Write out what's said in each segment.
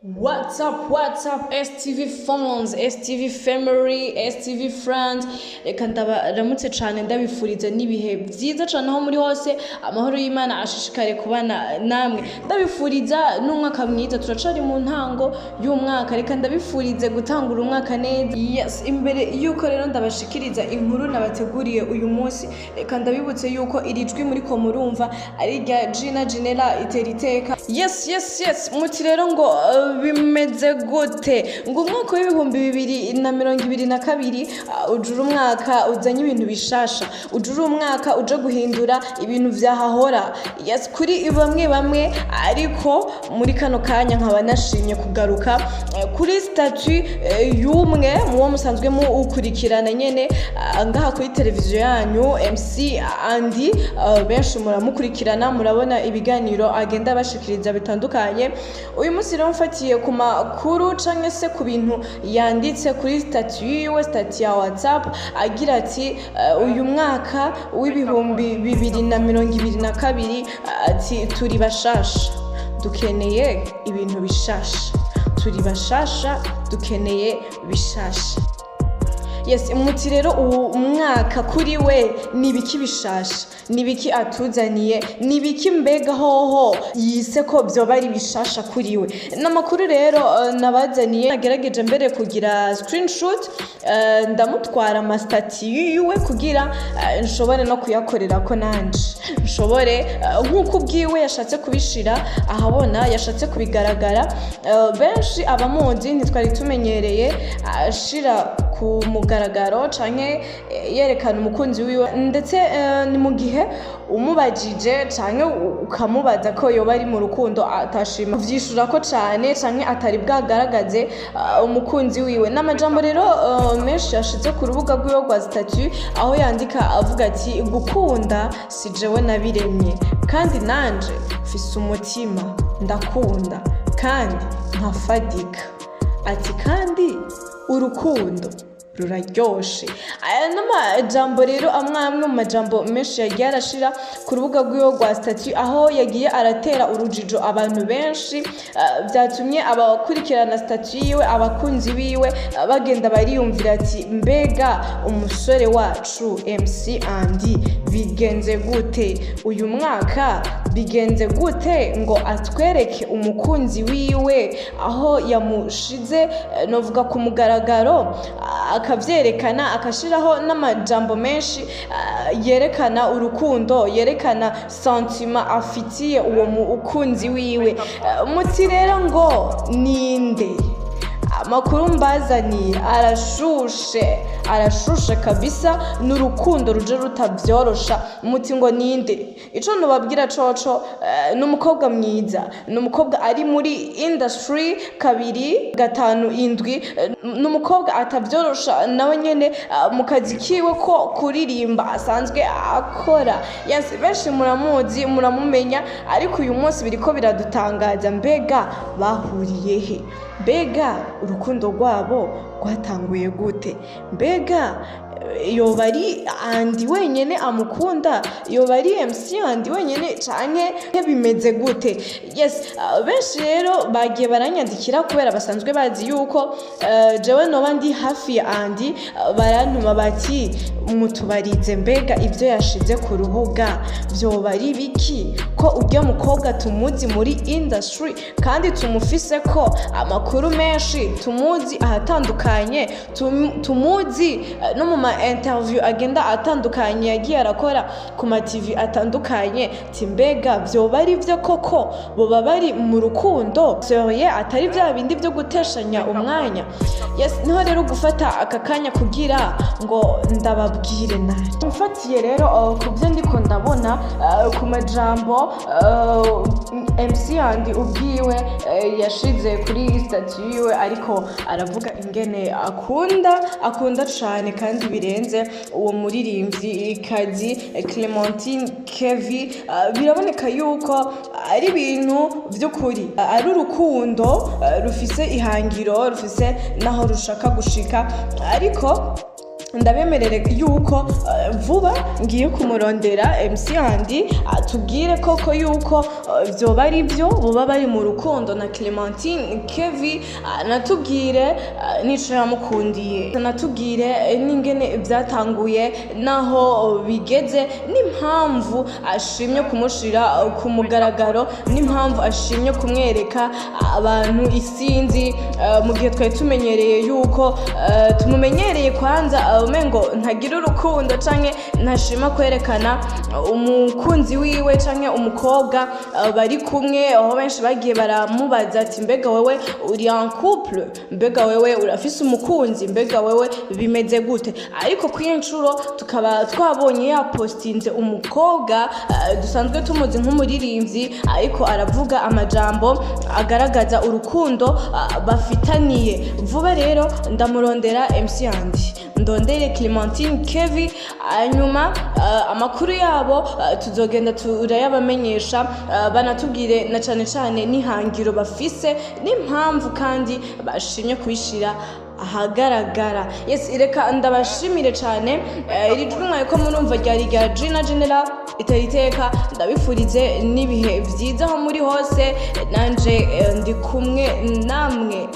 What's up, what's up, STV phones, STV family, STV friends? Reka ndabaramutse cane, ndabifuriza n'ibihe vyiza cane aho muri hose. Amahoro y'Imana ashishikare kubana namwe. Ndabifuriza n'umwaka mwiza. Turacari mu ntango y'umwaka, reka ndabifurize gutangura umwaka neza. Yes, imbere yuko rero ndabashikiriza inkuru nabateguriye uyu munsi, reka ndabibutse yuko iri jwi muriko murumva ari irya Gina Ginela itera iteka. Yes, muti rero ngo bimeze gute, ngo umwaka w'2022 ujura umwaka uzanye ibintu bishasha, ujura umwaka uje guhindura ibintu vyahahora. Yes, kuri bamwe bamwe. Ariko muri kano kanya nkaba nashimye kugaruka kuri statut y'umwe muwo musanzwe mukurikirana nyene ngaha kuri televiziyo yanyu, MC Andy. Benshi muramukurikirana, murabona ibiganiro agenda abashikiriza bitandukanye. Uyu munsi rero mfatiye ku makuru canke se ku bintu yanditse kuri statut yiwe, statut ya WhatsApp, agira ati uyu mwaka w'2022, ati turi bashasha, dukeneye ibintu bishasha, turi bashasha, dukeneye bishasha. Yes, muti rero uwu mwaka kuri we ni ibiki bishasha, ni ibiki atuzaniye, ni ibiki mbega hoho yise ko vyoba ari bishasha kuri we? N'amakuru rero nabazaniye. Nagerageje mbere kugira screenshot, ndamutwara ama statut yiwe kugira nshobore no kuyakorerako nanje, nshobore nk'uko ubwiwe yashatse kubishira ahabona, yashatse kubigaragara. Benshi abamuzi ntitwari tumenyereye ashira ku mugaragaro canke yerekana umukunzi wiwe, ndetse ni mu gihe umubajije canke ukamubaza ko yoba ari mu rukundo, atashima kuvyishura ko cane canke atari bwagaragaze umukunzi wiwe. N'amajambo rero menshi yashize ku rubuga rwiwe rwa statut, aho yandika avuga ati: "Gukunda si jewe nabiremye, kandi nanje mfise umutima, ndakunda kandi nkafadika." Ati kandi urukundo ruraryoshe. Aya n'amajambo rero amwe amwe mu majambo menshi yagiye arashira ku rubuga rwiwe rwa statut, aho yagiye aratera urujijo abantu benshi. Vyatumye abakurikirana statut yiwe, abakunzi biwe, bagenda bariyumvira ati: "Mbega umusore wacu MC Andy bigenze gute? Uyu mwaka bigenze gute ngo atwereke umukunzi wiwe aho yamushize, novuga ku mugaragaro, akavyerekana, akashiraho n'amajambo menshi yerekana urukundo, yerekana sentiment afitiye uwo mukunzi wiwe?" Muti rero ngo ninde? Amakuru mbazaniye arashushe, arashushe kabisa, ni urukundo ruje rutabyorosha. Muti ngo ninde? Ico nubabwira coco, ni umukobwa mwiza, ni umukobwa ari muri industry 257, ni umukobwa atavyorosha nawe nyene mu kazi kiwe ko kuririmba asanzwe akora. Yes, benshi muramuzi, muramumenya, ariko uyu munsi biriko biradutangaza. Mbega bahuriye he? Mbega urukundo rwabo rwatanguye gute? Mbega yoba ari Andy wenyene amukunda? Yoba ari MC Andy wenyene canke bimeze gute? Yes, benshi rero bagiye baranyandikira kubera basanzwe bazi yuko jewe noba ndi hafi ya Andy. Barantuma bati: "Mutubarize, mbega ibyo yashize ku rubuga vyoba ari biki, ko urya mukobwa tumuzi muri industry kandi tumufise ko amakuru menshi, tumuzi ahatandukanye, tumuzi no mu ma interview agenda atandukanye yagiye arakora ku ma TV atandukanye, ti mbega vyoba ari vyo koko, boba bari mu rukundo sérieux, atari vya bindi vyo guteshanya umwanya?" Yes, niho rero gufata aka kanya kugira ngo ndababwire naje. Mfatiye rero ku byo ndiko ndabona, ku majambo MC Andy ubwiwe yashize kuri statut yiwe, ariko aravuga ingene akunda, akunda cane kandi birenze uwo muririmbyi kazi Clementine Kevi. Biraboneka yuko ari ibintu vy'ukuri, ari urukundo rufise ihangiro, rufise naho rushaka gushika, ariko Ndabemerere yuko vuba ngiye kumurondera MC Andy, atubwire koko yuko vyoba ari byo, boba bari mu rukundo na Clementine Kevi, natubwire nico yamukundiye, natubwire n'ingene byatanguye, naho bigeze, n'impamvu ashimye kumushira ku mugaragaro, n'impamvu ashimye kumwereka abantu isinzi, mu gihe twari tumenyereye yuko tumumenyereye kwanza umengo ntagira urukundo canke ntashima kwerekana umukunzi wiwe canke umukobwa bari kumwe, aho benshi bagiye baramubaza ati: "Mbega wewe uri en couple? Mbega wewe urafise umukunzi? Mbega wewe bimeze gute?" Ariko kuri nshuro tukaba twabonye yapostinze umukobwa dusanzwe tumuzi nk'umuririmbyi, ariko aravuga amajambo agaragaza urukundo bafitaniye. Vuba rero ndamurondera MC Andy, ndondere Clementine Kevi, hanyuma amakuru yabo tuzogenda turayabamenyesha, banatubwire na cane cane n'ihangiro bafise, n'impamvu kandi bashimye kubishira ahagaragara. Yes, reka ndabashimire cyane. Iri jwi mwariko murumva ryari rya Gina General itari iteka. Ndabifurize n'ibihe vyiza aho muri hose, nanje ndi kumwe namwe.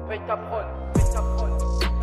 Paye ta prod, paye ta prod.